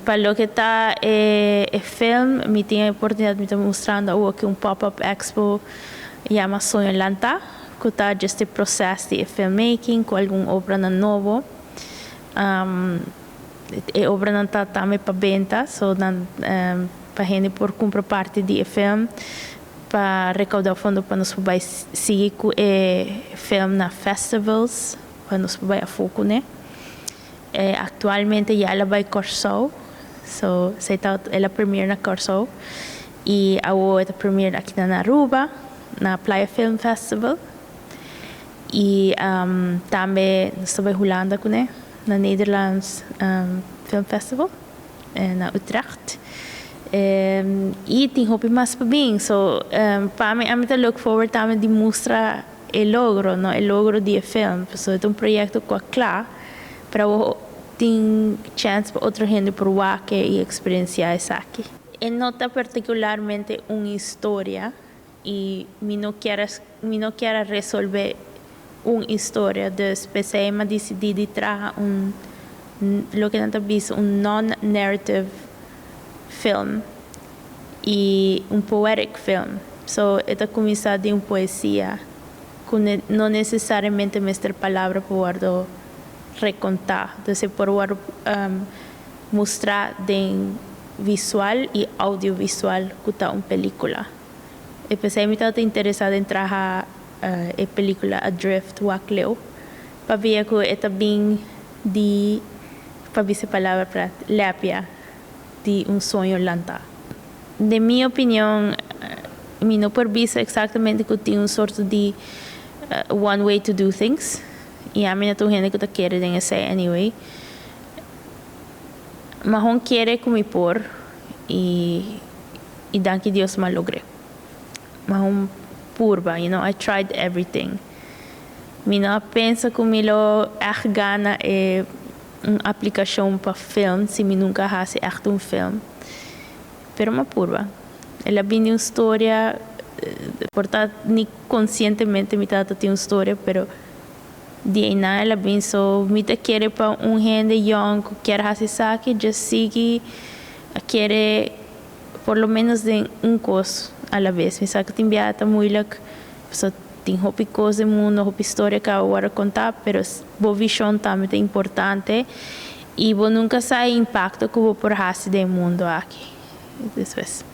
Pa loke ta e film, mi tin e oportunidad, mi ta mustrando aki un pop-up expo yama Soño Lanta, cu ta just e proceso di filmmaking, cu algun obra nobo. E obra nan ta tambe pa benta, so nan pa hende por cumpra parti di e film pa recauda fondo pa nos bay sigui cu e film na festivals, pa nos bay afo cune. Actualmente ya el a bay Corsou, so esey ta el a premiere na Corsou y awo e ta premiere aki na Aruba, na Playa Film Festival. Y tambe nos ta bay Hulanda cune, na Nederlands Film Festival, na Utrecht. Y tin hopi mas pa bin, so pa mi, ami ta look forward tambe di mustra e logro, no, e logro di e film. So e ta un proyecto cu cla, pero tin chance pa otro hende por wak y experiencia esaki. E no ta particularmente un historia y mi no kier resolve un historia, dus p'esey mi a dicidi di traha un loke nan ta bisa un non-narrative film y un poetic film. So e ta cuminsa di un poesia cu no necesariamente mester palabra pa wordo reconta. Dus por wordo mustra den visual y audiovisual cu ta un pelicula. Y p'esey mi ta interesa den traha e pelicula Adrift Wak Leu. Pabia cu e ta bin di, pa bisa palabra pa lepia di un soño lanta. Den mi opinion, mi no por bisa exactamente cu tin un sorto di one way to do things. Y ami no ta hende cu ta kere den esey anyway. M'a kere cu mi por y danki Dios m'a logr'e. M'a purba, I tried everything. Mi no a pensa cu mi lo echt gana e un aplicacion pa film si mi nunca haci echt un film. Pero m'a purba. El a bin di un historia, por ta ni conscientemente mi tata tin un historia, pero di na el a bin. So mi ta kere pa un hende young cu kier haci esaki, just sigui kere por lo menos den un cos a la vez. Mi sa cu tin biaha ta moeilijk, so tin hopi cos den mundo, hopi historia cu awor conta, pero bo vision tambe ta importante y bo nunca sa e impacto cu bo por haci den mundo aki. Despues.